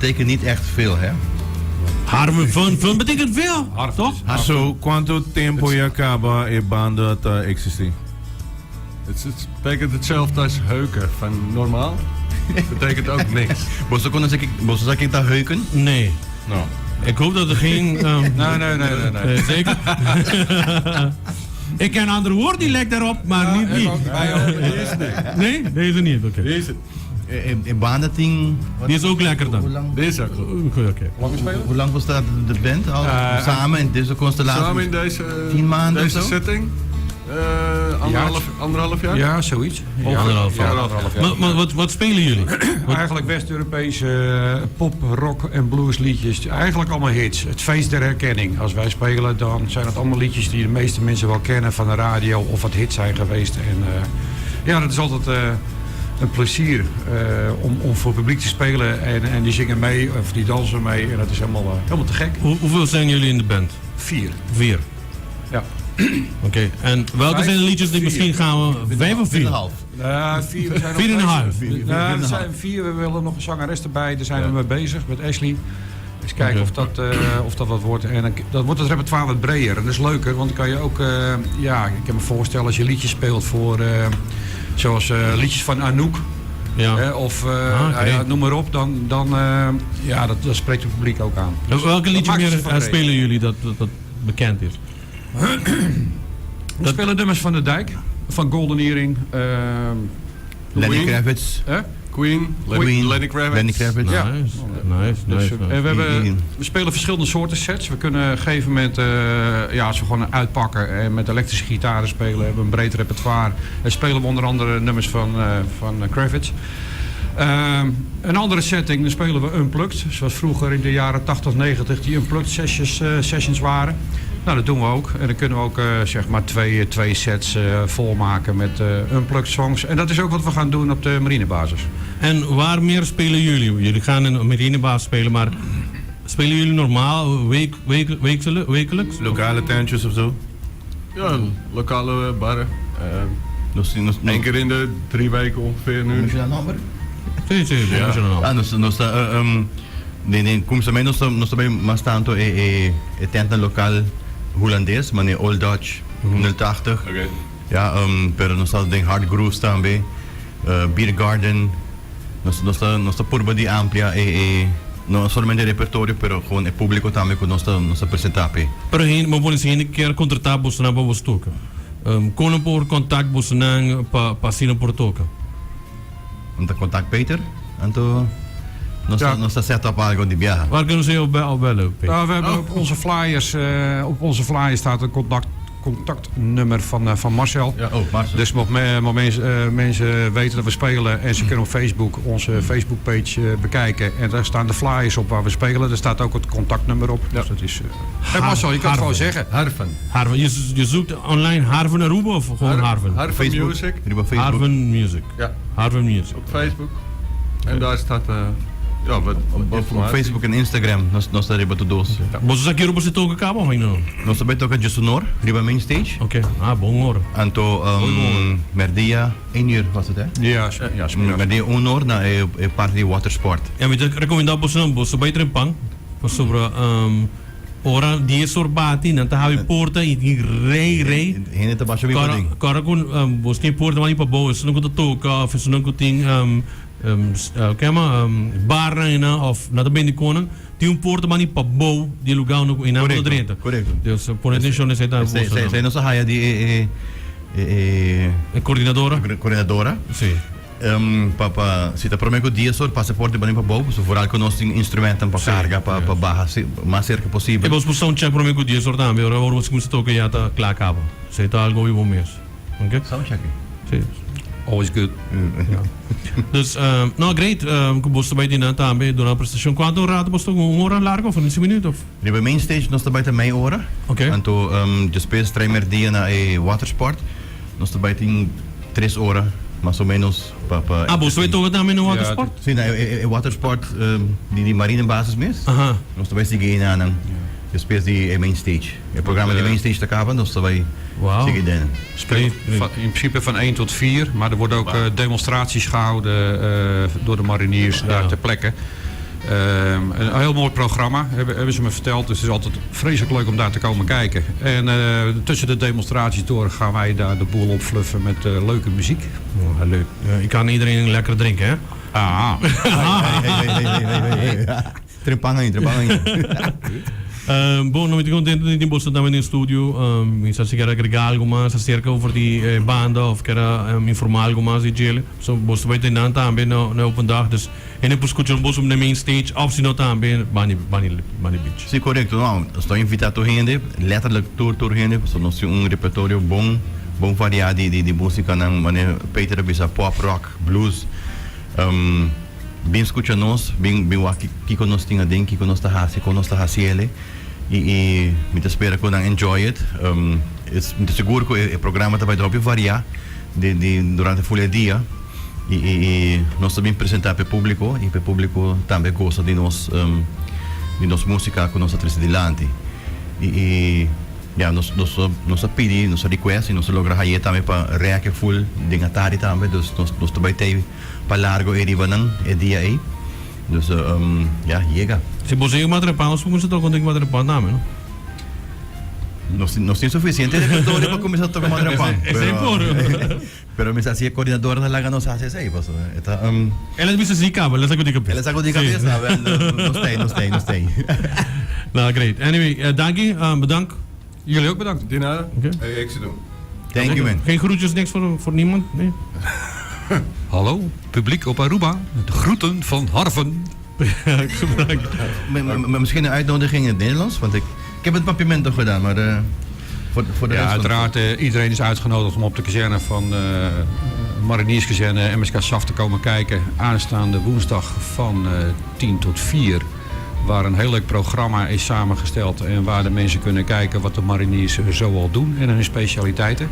Betekent niet echt veel, hè? Harven, fun, fun betekent veel, toch? So, cuanto tempo ya caba e banda ta existi? Het betekent hetzelfde als heuken van normaal. Betekent ook niks. Boso conoce ki, boso sa ken ta heuken? Nee. No. Ik hoop dat er geen... Nee, nee, nee, nee, nee. Zeker? Ik ken een ander woord die lijkt daarop, maar niet die. Wij ook. Die is niet. Nee? Deze niet, oké. Die is het. E banda tin... Die is ook lekker dan. Hoe lang, Die is ook goed. Oké, oké. hoe lang bestaat de band al? Samen in deze constellatie? Samen in deze, 10 maanden deze of zo? setting. 1,5 jaar? Ja, zoiets. 1,5 jaar. 1,5 jaar. Maar wat spelen jullie? Eigenlijk West-Europese pop, rock en blues liedjes. Eigenlijk allemaal hits. Het feest der herkenning. Als wij spelen, dan zijn het allemaal liedjes die de meeste mensen wel kennen van de radio of wat hits zijn geweest. En ja, dat is altijd een plezier om voor het publiek te spelen. En die zingen mee of die dansen mee. En dat is helemaal te gek. Hoeveel zijn jullie in de band? Vier. Vier. Ja. Oké, en welke Vijf, zijn de liedjes die vier. misschien gaan we... Vijf of vier? Vier en een half. Nou, vier. We zijn Vier en een nog half. bezig. Nou, Vier en we een zijn half. vier. We willen nog een zangeres erbij. Daar zijn we mee bezig met Ashley. Eens kijken of dat wat wordt. En dan wordt het repertoire wat breder. En dat is leuker, want dan kan je ook... ja, ik kan me voorstellen als je liedjes speelt voor... zoals liedjes van Anouk. Hè, of Ah, nou ja, noem maar op. Dan, ja, dat spreekt het publiek ook aan. En Dus welke dat liedje maakt meer het wat breder. spelen jullie dat bekend is? We spelen nummers van de Dijk. Van Golden Earring. Lenny Queen. Kravitz. Hè? Queen, Queen. Lenny Kravitz. Lenny Kravitz. Ja. Nice, nice, Dus, nice. en Die- we spelen verschillende soorten sets. We kunnen op een gegeven moment, ja, als we gewoon uitpakken en met elektrische gitaren spelen, hebben we een breed repertoire. En spelen we onder andere nummers van Kravitz. Een andere setting, dan spelen we unplugged. Zoals vroeger in de jaren 80, 90 die unplugged sessions waren. Nou, dat doen we ook. En dan kunnen we ook zeg maar twee sets volmaken met unplugged songs. En dat is ook wat we gaan doen op de marinebasis. En waar meer spelen jullie? Jullie gaan in een marinebasis spelen, maar spelen jullie normaal wekelijks? Lokale tentjes of zo? Ja, lokale barren. Nos, Eén keer in de 3 weken ongeveer nu. Moet je dat nummer? Si, Ja. ja. Ah, nos ta, den kuminsamentu nos ta bai mas tantu e tent lokal hulandes, manera Old Dutch 080. Ja, pero nos ta den Hard Grooves tambe, Beer Garden. Nos ta purba di amplia e no solamente repertorio, pero gewoon e públiko tambe ku nos ta presentá pe. Pero hende, maar por hende kier kontraktá boso pa boso toka. Kon por contact boso pa asina por toka? Anto contact Peter, anto nos nos ta set up algo di biaha. Waar kunnen ze jou bellen, Peter? Nou, we hebben op onze flyers staat een contactnummer van Marcel. Ja, oh, Marcel. Dus mocht mensen weten dat we spelen en ze kunnen op Facebook onze Facebookpage bekijken. En daar staan de flyers op waar we spelen. Daar staat ook het contactnummer op. Dus dat is, hey Marcel, je kan het gewoon zeggen. Harven. Harven. Je zoekt online Harven Aruba of gewoon Harven? Harven Facebook. Music. Riba Facebook. Harven Music. Ja, Harven Music. op Facebook. En daar staat ja, wat Op informatie. Facebook en Instagram, nos ta riba tur dos. Boso sa ki ora boso ta toka kaba of no? Nos ta bai toka 11 or, riba main stage. Oké, ah, bon ora. Anto merdia 1 uur was het, hè? Ja, Merdia 1 uur na e parti di watersport. Ja, mi ta rekomendá boso boso bai trempan pasobra ora 10 or bati nan ta habri porta i rei rei. Hende ta basha Kora bin. Kora ku boso tin porta mas pa bou, esnan ku ta toka of esnan ku tin kema bar na of na ta bende kos, tin un porta mas pa bou di lugá no i nan drenta. Dus pone atenshon na esei ta. Esei nos a haya di e E koordinadora. Koordinadora. Pa si ta promé ku 10 or pasa porta bani pa bou, so vooral ku nos tin instrumenten pa karga pa baha si, mas serka posibel. I boso por sound check promé ku 10 or tambe, ora ora kuminsá toka ya ta kla kaba. Esei ta algo bon mes. Ok? Sound check. Si. Always good. Ja. Dus, no, great. Ku boso bai tin tambe durante e presentashon. Kuantu ratu boso? Un ora largu of 15 minüt? Of? Riba main stage nos ta bai ta mei ora. Anto despues 3 merdia na e watersport. Nos ta bai tin 3 ora, mas o ménos pa Ah, boso bai toka tambe na watersport? Si, na e watersport di Marine Basis mes. Nos ta bai sigui na despues di e main stage. E programa di main stage ta kaba, nos ta bai sigui den. Spelen in principe van 1 tot 4, maar er worden ook demonstraties gehouden door de mariniers daar ter plekke. Een heel mooi programma, hebben, hebben ze me verteld. Dus het is altijd vreselijk leuk om daar te komen kijken. En tussen de demonstraties door gaan wij daar de boel opfluffen met leuke muziek. Oh, leuk. Ik kan iedereen lekker drinken, hè? Ah. Hey, hey, hey, hey, hey, hey. Trempan ei, trempan ei. Bon, no, mi ta contento di tin boso tambe den studio. Mi sa si kier agrega algo mas acerca over di eh, banda of kier informa algo mas di djele. So, boso bay ten nan tambe na, na open dag. Dus, hende por scucha boso na main stage of si no tambe bani, bani, bani beach. Sí, correcto. No, nos ta invita tur hende, letterlijk tur tur hende, pasobra nos tin un repertorio bon, bon variá di di di musicanan, manera Peter a bisa pop, rock, blues. Bin skucha nos, bin bin wak kiko nos tin aden, kiko nos ta hasi, kon nos ta hasi ele i i mi ta spera ku nan enjoy it. Mi ta sigur ku e programa ta bai hopi variá di di durante ful e dia i i i nos ta bin presentá pa e públiko i pa e públiko tambe gosa di nos di nos músika ku nos ta trese dilanti i i Ya, nos nos nos a pidi, nos a request y nos a logra haye tambe pa rek full den atardi tambe, dus nos nos ta bay tey pa largo ey riba nan e dia ey. Dus ya, yega. Si boso yega Madrepan, nos por cuminsa toca un tiki Madrepan tambe, no? Nos nos tin suficiente repertorio pa cuminsa toca Madrepan. Esey por. Pero mi sa si e coordinador ta laga nos haci esey, pasobra e ta. El a bisa si caba, el a sacudi cabeza. El a sacudi cabeza, wel, nos ta ey, nos ta ey, nos ta ey. Nou, great. Anyway, danki, bedankt. Jullie ook bedankt. Di nada. Oké. Hey, éxito. Thank you, man. Geen groetjes, niks voor, voor niemand? Nee? Hallo, publiek op Aruba. De groeten van Harven. Bedankt. Maar misschien een uitnodiging in het Nederlands, want ik, ik heb het Papiamento gedaan, maar voor, voor de Ja, rest van- uiteraard. Iedereen is uitgenodigd om op de kazerne van Marinierskazerne MSK SAF te komen kijken. Aanstaande woensdag van 10 tot 4. Waar een heel leuk programma is samengesteld en waar de mensen kunnen kijken wat de mariniers zo al doen en hun specialiteiten.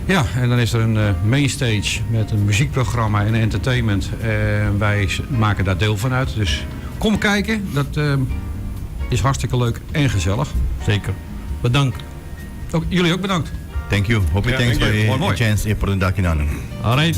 Ja, en dan is er een mainstage met een muziekprogramma en entertainment. En wij maken daar deel van uit. Dus kom kijken, dat is hartstikke leuk en gezellig. Zeker. Bedankt. Ook, jullie ook bedankt. Thank you. Hopi Ja, thanks thank you. pa Mooi, mooi. e chance y oportunidad aki nan. Alright.